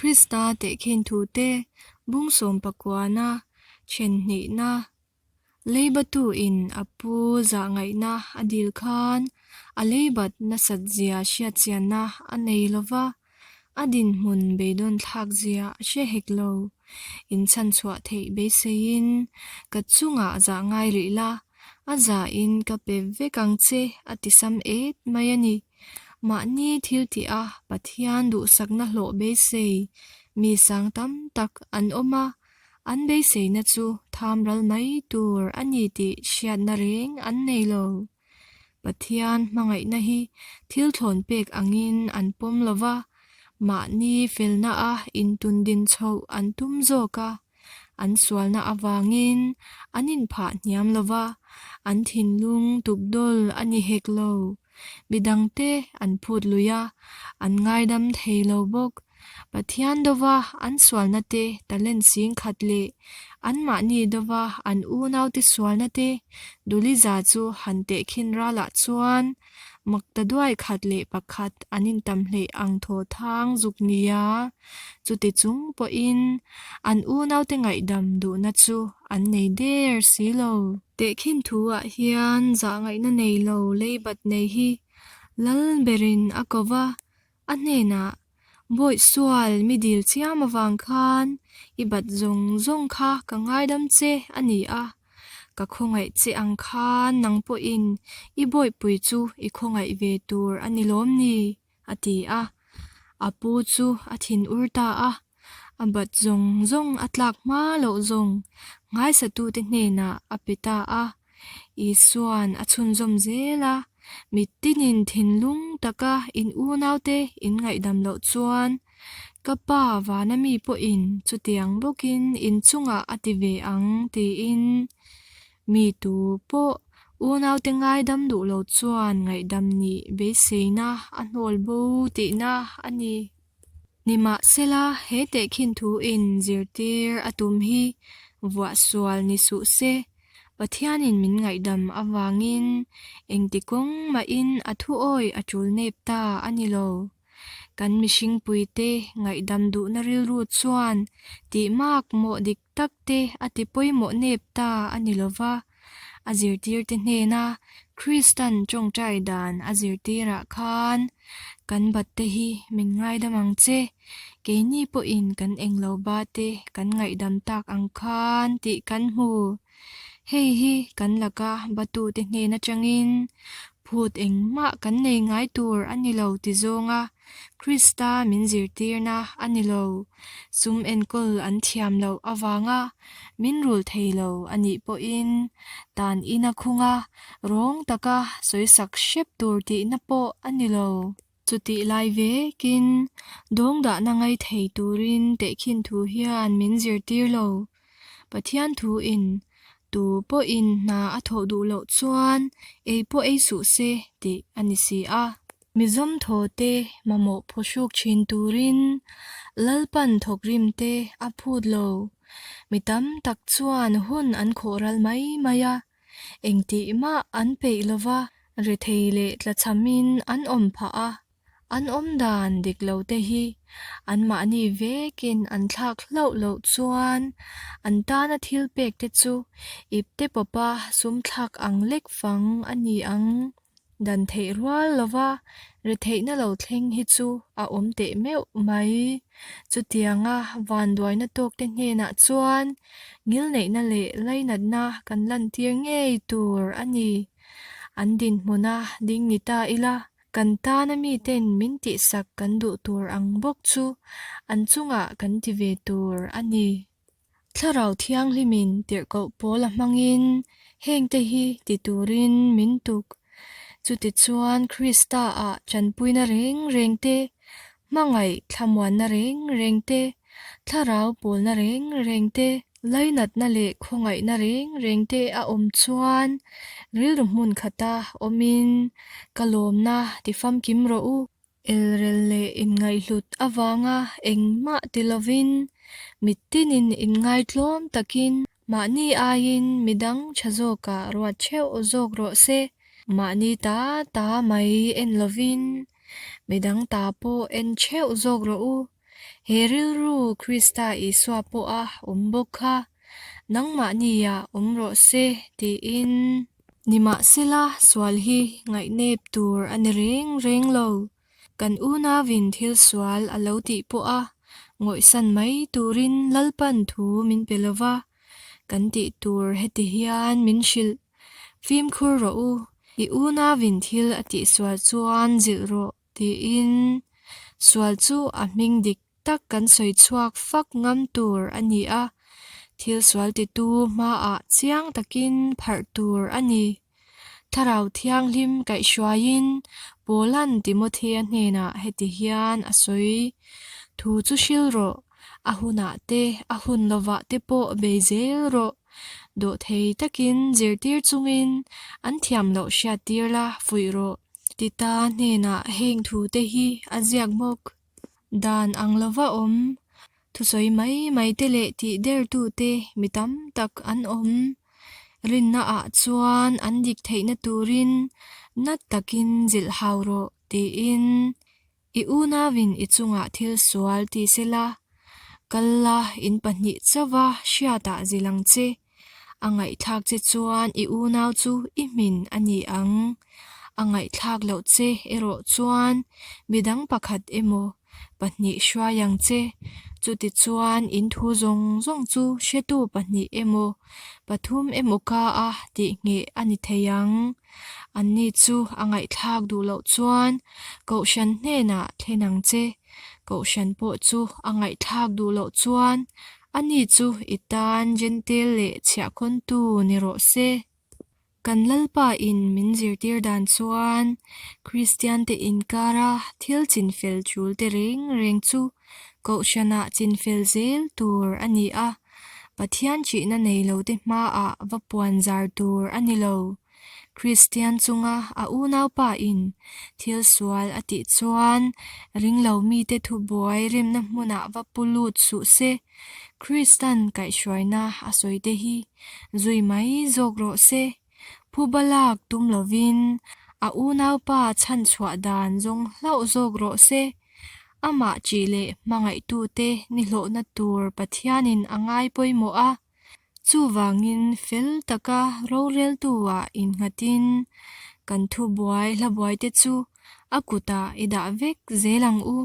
Krista tehkhin thute bung sawmpakuana then hnihna Leibatuin a pu zahngaihna a dil khan a leibat nasat zia hriatchianna a nei lo va, a dinhmun beidawn thlak zia a hre hek lo. Inchhanchhuah theih beiseiin ka chungah zah ngai rih la, a zahin ka pe vek ang che a ti sam et mai a ni. Mahni thil tih a Pathian duhsakna hlawh beisei mi sang tam tak an awm a, an beiseina chu tham ral mai tur a ni tih hriatna reng an nei lo. Pathian hmangaihna hi thil thlawn pek angin an pawm lo va, mahni felna a intundin chhoh an tum zawk a, an sualna avangin an inphah hniam lo va, an thinlung tukdawl a ni hek lo. Midangte an phut lui a, an ngaidam thei lo bawk. Pathian dova an sualna te talent sing khat leh anmahni dova an unaute sualna te Duliza chu han tehkhin ralah chuan makta duai khat leh pakhat an intam hleih ang thaw thang zuk nia. Chuti chung pawhin an unaute ngaihdam duhna chu an nei der si lo. Tehkhin thu ah hian zahngaihna nei lo leibat nei hi Lal berin a ko va, a hnenah, Bawih sual mi dil chiam avang khan i bat zawng zawng kha ka ngaidam che a ni a, ka khawngaih che ang khan nang pawhin i bawihpui chu i khawngaih ve tur a ni lawm ni? a ti a. A pu chu a thin ur ta a, a bat zawng zawng a tlak hma loh zawng nghaisatute hnenah a pe ta a. Isua'n a chhunzawm zel a, Mitinin thinlung taka in unaute in ngaihdam loh chuan ka pa vana mi pawhin chutiang bawkin in chungah a ti ve ang tiin mi tu pawh unaute ngaidam duh lo chuan ngaihdam nih beiseina a hnawl bo tihna a ni. Nimahsela, he tehkhin thuin zirtir a tum hi vuah sual ni suh se, Pathianin min ngaihdam avangin engti kawng mahin a thuawi a tul nep ta a ni lo. Kan mihringpuite ngaihdam duhna rilru chuan tih mak mawh dik tak te a ti pawimawh nep ta a ni lo va, a zirtirte hnena Kristan tawngtai dan a zirtirah khan kan batte hi min ngaidam ang che, keini pawhin kan englo ba te kan ngaihdam tak ang khan tih kan hmu. Hei hi kan laka batute hnen atangin phut engmah kan nei ngai tur a ni lo ti zawnga Krista min zirtirna a ni lo. Sum enkawl an thiam loh avanga min rul thei lo a nih pawhin tan ina khunga rawng taka sawisak hrep tur tihna pawh a ni lo. Chutih lai vekin dawngdahna ngai thei turin tehkhin thu hian min zirtir lo. Pathian thuin tu pawhin hna a thawh duh loh chuan ei pawh ei suh se tih a ni si a. Mizawm thaw te mamawh phawhruk thin turin Lalpan thawkrim te a phut lo. Mi tam tak chuan hun an khawh ral mai mai a, engtih mah an peih lo va, rethei leh tlachhamin an awm phah a. An awm dan dik lo te hi anmahni vekin an thlak hlauh loh chuan an tana thil pek te chu ipte pawpa sum thlak ang lek fang a ni ang. Dan theih rual lova retheihna lo thleng hi chu a awm teh meuh mai. Chutianga vanduaina tawkte hnenah chuan ngilneihna leh lainatna kan lantir ngei tur a ni. An dinhmuna ding ni ta ila, kan tana miten min tihsak kan duh tur ang bawk chu an chungah kan ti ve tur a ni. Thlarau Thianghlimin tirhkoh pawl a hmangin hengte hi ti turin min tuk. Chutichuan Krista-ah tanpuina reng reng te, hmangaih thlamuanna reng reng te, thlarau pawlna reng reng te, lainatna leh khawngaihna reng reng te a awm chuan rilru hmun khata awmin ka lawmna ti famkim rawh u. Elrel leh inngaihhlut avanga engmah ti lovin mitinin inngaitlawm takin mahni aiin midang tha zawkah ruat theuh zawk rawh se. Mahni ta ta mai en lovin midang ta pawh en theuh zawk rawh u. He rilru Krista Isua pawha awm bawk kha nangmahnia awm rawh se tiin. Nimahsela sual hi ngaihnep tur a ni reng reng lo. Kan unauin thil sual a lo tih pawha ngawihsan mai turin Lalpan thu min pe lova, kan tih tur heti hian min hrilh. Fimkhur rawh u, i unauin thil a tihsual chuan zilh rawh tiin sual chu a hming dik tak kan sawi chhuak fak ngam tur a ni a, thil sual titu hmaah chiang takin pharh tur a ni. Thlarau Thianghlim kaihhruaiin Paula'n Timothea hnenah heti hian a sawi, Thu chu hril rawh, a hunah te, a hun lovah te pawh bei zel rawh. Dawhthei takin zirtir chungin an thiam loh hriattir la fuih rawh. Tita hnenah heng thute hi a ziak bawk. Dan ang lova awm, thusawi mai mai te leh tih dertute mi tam tak an awm. Rinna ah chuan an dik theihna turin nat takin zilh hau rawh tiin I unauin i chungah thil sual ti sela, kal la in pahnih chauha hriatah zilh ang che. A ngaihthlak che chuan i unau chu i hmin a ni ang. A ngaihthlak loh che erawh chuan midang pakhat emaw pahnih hruai ang che. Chutichuan in thu zawng zawng chu hretu pahnih emaw pathum emaw ka a tih ngheh a ni thei ang. Anni chu a ngaihthlak duh loh chuan Kohhran hnenah thlen ang che. Kohhran pawh chu a ngaihthlak duh loh chuan ani chu i tan Jentail leh chhiahkhawntu ni rawh se. Kan Lalpa in min zirtir dan chuan Kristiante inkara thil chinfel tul te reng reng chu Kohhranah chinfel zel tur a ni a. Pathian ṭihna nei lote hmaah va puan zar tur a ni lo. Kristian chunga a unaupa in thil sual a tih chuan ringlo mite thubuai remna hmunah va pu lut suh se. Kristan kaihhruaina a sawite hi zui mai zawk rawh se. Phuba lak tum lovin a unaupa chhanchhuah dan zawng hlauh zawk rawh se. Amah ṭih leh hmangaihtute nihlawhna tur Pathianin a ngai pawimawh a, chuvangin fel taka roreltu-ah innghatin kan thubuai hlabuaite chu a kutah i dah vek zel ang u.